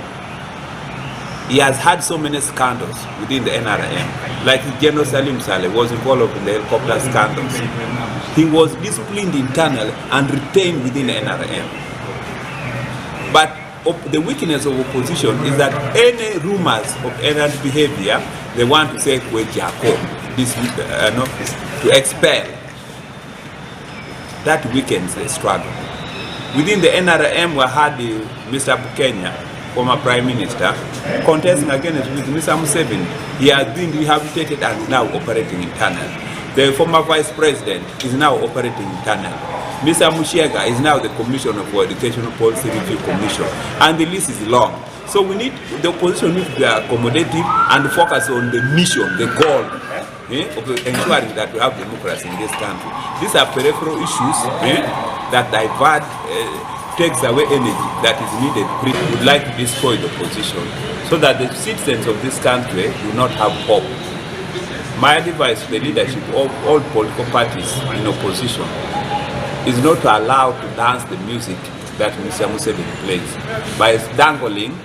he has had so many scandals within the NRM. Like General Salim Saleh was involved in the helicopter scandals. He was disciplined internally and retained within the NRM. But the weakness of opposition is that any rumors of errant behavior, they want to say, Kwejako, this, no, to expel. That weakens the struggle. Within the NRM, we had Mr. Bukenya, former Prime Minister, contesting against with Mr. Museveni. He has been rehabilitated and is now operating internally. The former Vice President is now operating internally. Mr. Mushega is now the Commissioner for Educational Policy Review Commission, and the list is long. So we need, the opposition needs to be accommodative and focus on the mission, the goal eh, of ensuring that we have democracy in this country. These are peripheral issues eh, that divert, takes away energy that is needed. We would like to destroy the opposition so that the citizens of this country do not have hope. My advice to the leadership of all political parties in opposition is not to allow to dance the music that Mr. Museveni plays by dangling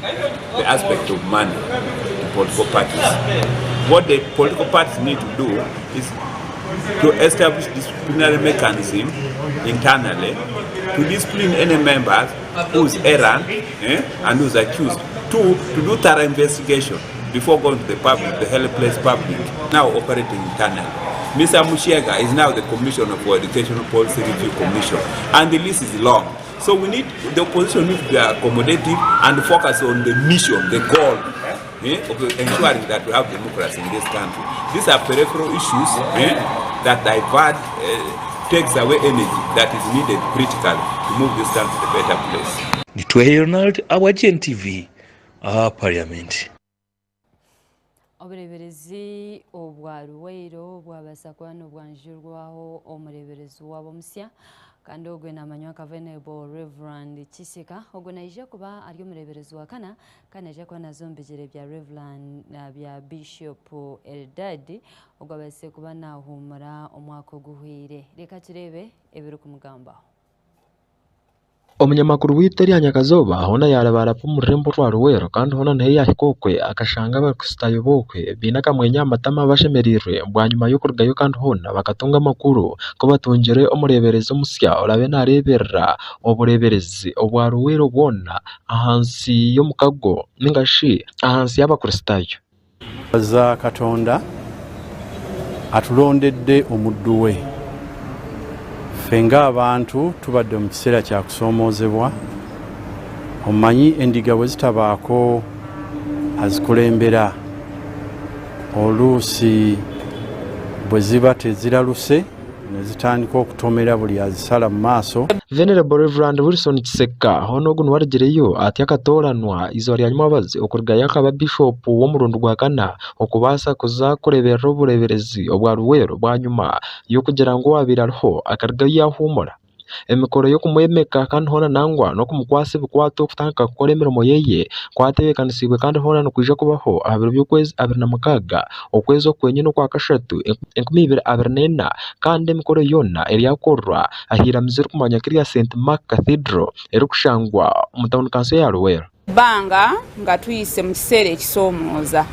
the aspect of money to political parties. What the political parties need to do is to establish disciplinary mechanism internally to discipline any members who's errant and who's accused. Two, to do thorough investigation before going to the public, the helpless public, now operating internally. Mr. Mushega is now the Commissioner for Educational Policy Review Commission, and the list is long. So we need, the opposition needs to be accommodative and focus on the mission, the goal of ensuring that we have democracy in this country. These are peripheral issues that divert, takes away energy that is needed critically to move this country to a better place. Nitweheyo Ronald awa GNTV aha Parliament. Obureeberezi obwa Luweero bwabaasa kuba nibwanjurwaho omureeberezi waabo omusya kandi ogwe namanywa nka Venerable Reverand Kiseka. Ogwe naija kuba ari omureeberezi wa kana kandi naija kuba naza omu bigyere bya Reverand bya Bishop Eldad ogwe abaase kuba nahuumura omwaka oguhweire. Reka tureebe ebirikumugambaho. Omunyamakuru waitu erya Nyakazooba hoona yaarabaaraba omu rurembo rwa Luweero kandi hoona niho yaahika okwe akashanga abakristaayo b'okwe baine akamwenyo aha matama bashemereirwe bwanyima y'okurugayo kandi hoona bakatunga amakuru ku batungire omureeberezi omusya oraabe naareeberera obureeberezi obwa Luweero bwona ahansi y'omukago ninga shi ahansi y'abakristaayo. Za Katonda atulondedde omuddu we. Ffe ng'abantu tubadde mu kiseera kya kusoomoozebwa. Omanyi endiga bwe zitabaako azikulembera, oluusi bwe ziba teziraluse ne zitandika okutomera buli azisala mu maaso. Venerable Reverand Wilson Kiseka hoona ogu niwe arugireyo atyo akatooranwa eizooba rya nyimwabazi okurugayo akaba Bishopu w'omurundi gwa kana okubaasa kuza kureeberera obureeberezi obwa Luweero bwanyima y'okugira ngu owaabaire ariho akarugayo yaahuumura. Emikoro y'okumwemeka kandi hoona nangwa n'okumukwasa ebikwato kutandika kukora emirimo ye kwatebeekanisiibwe kandi hoona nikwija kubaho aha biro by'okwezi 26 okwezi oku kwenyine okwakashatu 2024 kandi emikoro yoona eryakorwa aha iramizo erikumanywa nk'erya St Mark Cathedral erikushangwa omu tawuni kanso ya Luweero. Ebbanga nga tuyise mu kiseera ekisoomooza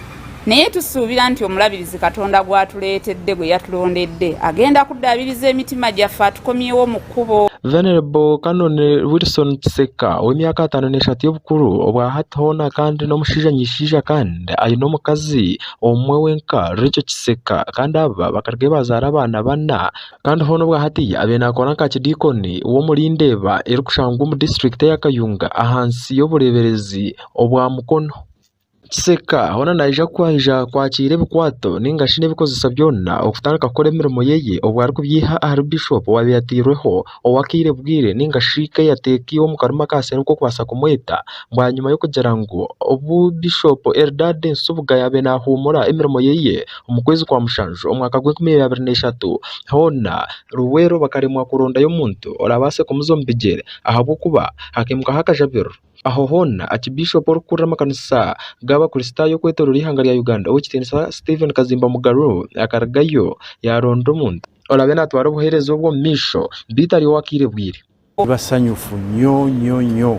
naye tusuubira nti omulabirizi Katonda gw'atuleetedde gwe yatulondedde agenda kuddaabiriza emitima gyaffe atukomyewo mu kkubo. Venerable Canon Wilson Kiseka ow'emyaka 53 y'obukuru obwa hati hoona kandi n'omushaija nyishaija kandi aine omukazi omwe wenka Rachel Kiseka kandi aba bakarugayo bazaara abaana bana Kandi hoona obwa hati abaire naakora nka kidiikoni w'omuri Ndeeba erikushangwa omu disiturikiti eya Kayunga ahansi y'obureeberezi obwa Mukono. Kiseka hoona naija kwija kwakiira ebikwato nainga shi n'ebikozesa byona okutandika kukora emirimo ye obwo arikubyiha ahari Bishop owaabaire atairweho ow'akaire bwire nainga shi caretaker ow'omu karuma akaasya nikwo kubaasa kumweta bwanyima y'okugira ngu obu Bishop Eldad Nsubuga yaabaire naahuumura emirimo ye Omu kwezi kwa mushanju omwaka gw'enkumi ibiri 23, hoona Luweero bakaremwa kurondayo omuntu orabaase kumuza omu bigyere ahabw'okuba hakaimukaho akajabiro. Aho hoona Aakibiishopu orikukurira amakanisa g'Abakristaayo okwetooroora eihanga rya Uganda Ow'ekitiinisa Stephen Kazimba Mugalu akarugayo yaaronda omuntu oraabe naatwara obuheereza obwo omu maisho beitu ari ow'akaire bwire. Basanyufu nnyo nnyo nnyo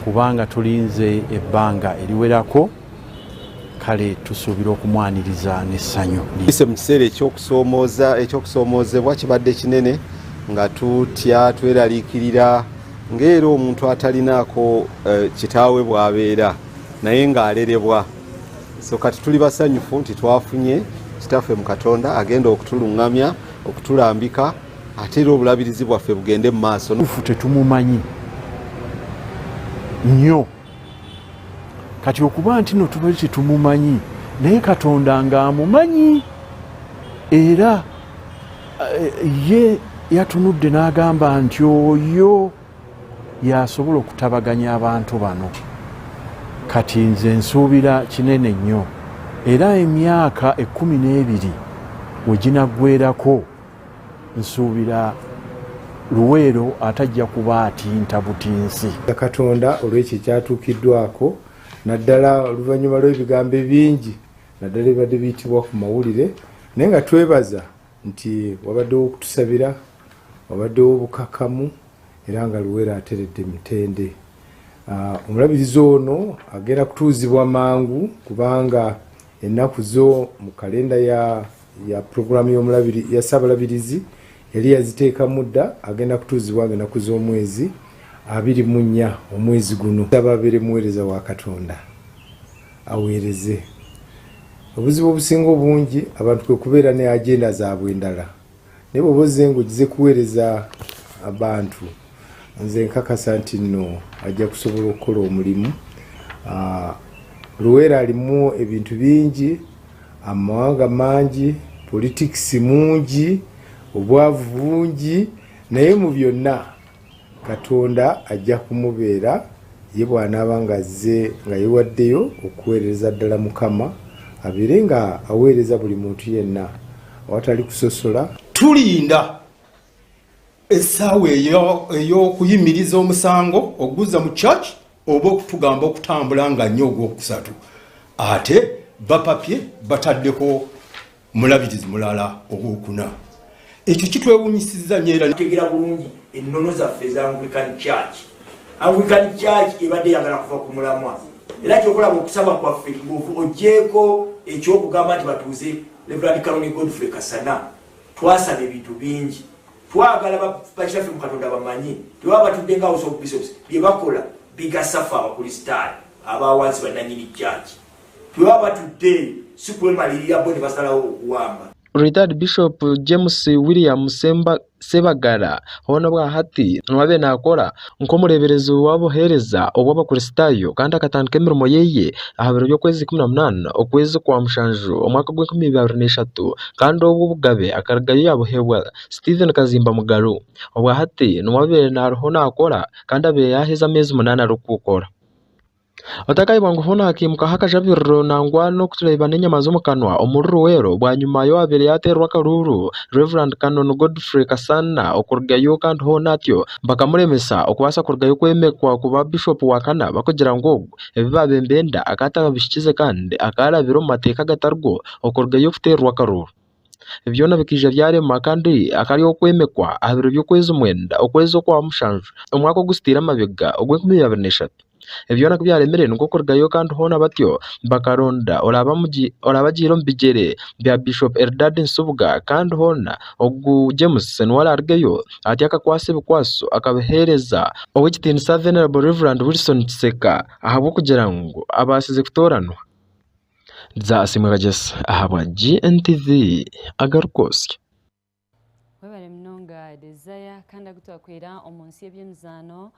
kubanga tulinze ebbanga eriwerako kale tusuubira okumwaniriza n'essanyu. Tuyise mu kiseera eky'okusoomooza, eky'okusoomoozebwa kibadde kinene nga tutya, tweraliikirira ng'era omuntu atalinaako eh, kitaawe bw'abeera naye ng'alerebwa. So kati tuli basanyufu nti twafunye kitaffe mu Katonda agenda okutulungamya, okutulambika ate era obulabirizi bwaffe bugende mu maaso. Tufu tetumumanyi nnyo. Kati okuba nti no tubali tetumumanyi naye Katonda ng'amumanyi era eh, ye yatunudde n'agamba nti oyo y'asobola okutabaganya abantu bano. Kati nze nsuubira kinene nnyo era emyaka 12 we ginaggweerako nsuubira Luweero atajja kuba atinta butinsi. Katonda olw'ekyo ekyatuukiddwako naddala oluvannyuma lw'ebigambo ebingi naddala ebibadde biyitibwa ku mawulire naye nga twebaza nti wabaddewo okutusabira, wabaddewo obukakamu era nga Luweero ateredde mitende. Ah, omulabirizi ono agenda kutuuzibwa mangu kubanga ennaku zo mu kalenda ya ya pulogulaamu y'omulabiri ya Ssaabalabirizi yali yaziteekamu dda agenda kutuuzibwa nga ennaku z'omwezi 24 omwezi guno. Nsaba abeere muweereza wa Katonda aweereze. Obuzibu obusinga obungi abantu kwe kubeera ne agenda zaabwe endala naye bw'oba ozze ng'ogize kuweereza abantu nze nkakasa nti nno ajja kusobola okukola omulimu. Ah, Luweero alimu ebintu bingi amawanga mangi politikisi mungi obwavu bungi naye mu byonna katonda ajja kumubeera ye bw'anaaba ng'azze nga yewaddeyo okuweereza ddala mukama abeere nga aweereza buli muntu yenna awatali kusosola tulinda essaawa ey'okuyimiriza omusango oguzza mu church oba okutugamba okutambula nga nnyo ogwokusatu ate bapapye bataddeko mulabirizi mulala owokuna ekyo kitwewunyisizza nyo era tegera bulungi ennono zaffe eza Anglican Church. Anglican Church ebadde eyagala kuva ku mulamwa era kyokulaba okusaba kwaffe ogyeko ekyokugamba nti batuuze Reverend Canon Godfrey Kasana twasaba ebintu bingi twagala bakitaffe mu katonda bamanye tebaba batudde nga house of bishops bye bakola bigasa ffe abakristaayo abawansi bananyini church tebaba batudde eyo si kwemalirira bo ne basalawo okuwamba Retired Bishop James William Semba Ssebagala hoona obwahati niwe abaire nakora nk'omureeberezi w'obuheereza obw'abakristaayo kandi akatandika emirimo ye aha biro by'okwezi 18 okwezi kwa mushanju omwaka gw'enkumi ibiri abiri n'eshatu kandi obwo obugabe akarugayo yaabuheebwa Stephen Kazimba Mugalu. Obwahati niwe abaire ariho naakora kandi abaire yaaheza ameezi munaana arikukora. Otakayebwa ngu hoona hakaimukaho akajabiriro nangwa n'okureeba n'enyama z'omu kanwa omuri Luweero bwanyima y'owaabaire yaateerwa akaruuru Rev Canon Godfrey Kasana okurugayo kandi hoona atyo bakamuremesa okubaasa kurugayo kwemekwa kuba Bishop wa kana barikugira ngu ogu ebi baabaire nibenda akaba atabihikirize kandi akaba arabire omu mateeka agatari go okurugayo kuteerwa akaruuru. Byona bikaija byarema kandi akari okwemekwa aha biro by'okwezi mwenda okwezi okwa mushanju omwaka oguziteire amabega ogw'enkumi ibiri n'eshatu. Byona ku byaremire nikwo kurugayo kandi hoona batyo bakaronda oraabe agiire omu bigyere bya Bishop Eldad Nsubuga kandi hoona ogu James niwe araarugeyo atyo akakwatsa ebikwaso akabiheereza Ow'ekitiinisa Venerable Rev Wilson Kiseka ahabw'okugira ngu abaasize kutooranwa. Nzaasiimwe Kagyesa ahabwa GNTV agarikwotsya. Webare munonga Desire kandi agutwakwira omu nsi y'eby'emizaano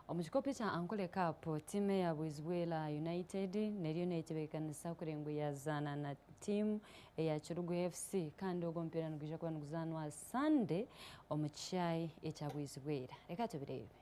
omu kikopo ekya Ankole Cup tiimu eya Bwizibwera United neriyo neyetebeekanisa kureba ngu yazaana na tiimu eya Kirugu FC kandi ogwo omupiira nigwija kuba niguzaanwa Sunday omu kishaayi ekya Bwizibwera. Reka tubireebe.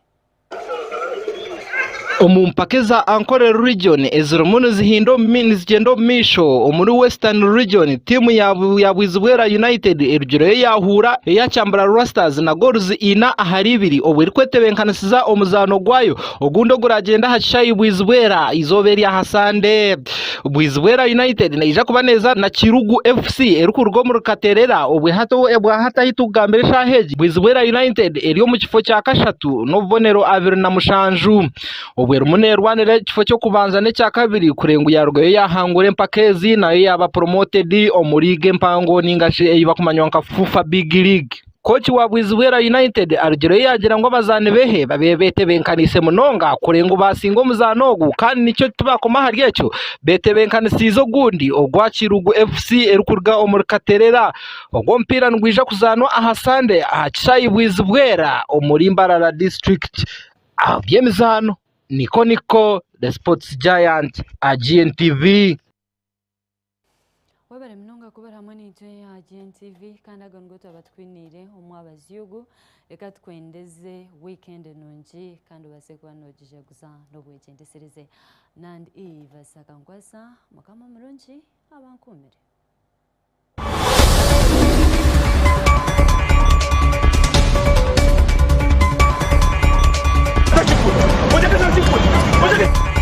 Omu mpaka eza Ankole Region ezirimu nizigyenda omu maisho omuri Western Region, tiimu ya Bwizibwera United erugireyo yaahuura eya Kyambura Roasters na goals ina ahari ibiri obwo erikwetebeekanisiza omuzaano gwayo ogundi oguragyenda aha kishaayi Bwizibwera eizooba erya Sande. Bwizibwera United neija kuba neeza na Kirugu FC erikuruga omuri Katerera obwe hati obwahati ahu turikugambira eshaaha egi Bwizibwera United eri omu kifo kya kashatu n'obubonero 27 obwe erimu neerwanira ekifo ky'okubanza n'ekya kabiri kureeba ngu yaarugayo yaahangura empaka ezi nayo yaaba promoted omu liigi empango ninga shi ei barikumanywa nka FUFA Big League. Kooki wa Bwizibwera United arugireyo yaagira ngu abazaani be babaire betebenkaniise munonga kureba ngu baasinga omuzaano ogu kandi nikyo tibakoma ahari ekyo betebenkanisiize ogundi ogwa Kirugu FC erikuruga omuri Katerera. Ogu omupiira nigwija kuzaanwa aha Sande aha kishaayi Bwizibwera omuri Mbarara disiturikiti. Aha by'emizaano. Nikoniko, The Sports Giant, GNTV. Webare munonga kuba ori hamwe naitwe aha GNTV kandi ago nigo twaba tukwiniire omwabazyo ogu. Reka tukwendeze weekend nungi kandi obaase kuba nogijaguza n'obwegyendesereze. Nand Eve Sakankwasa, Mukama omurungi abankuumire.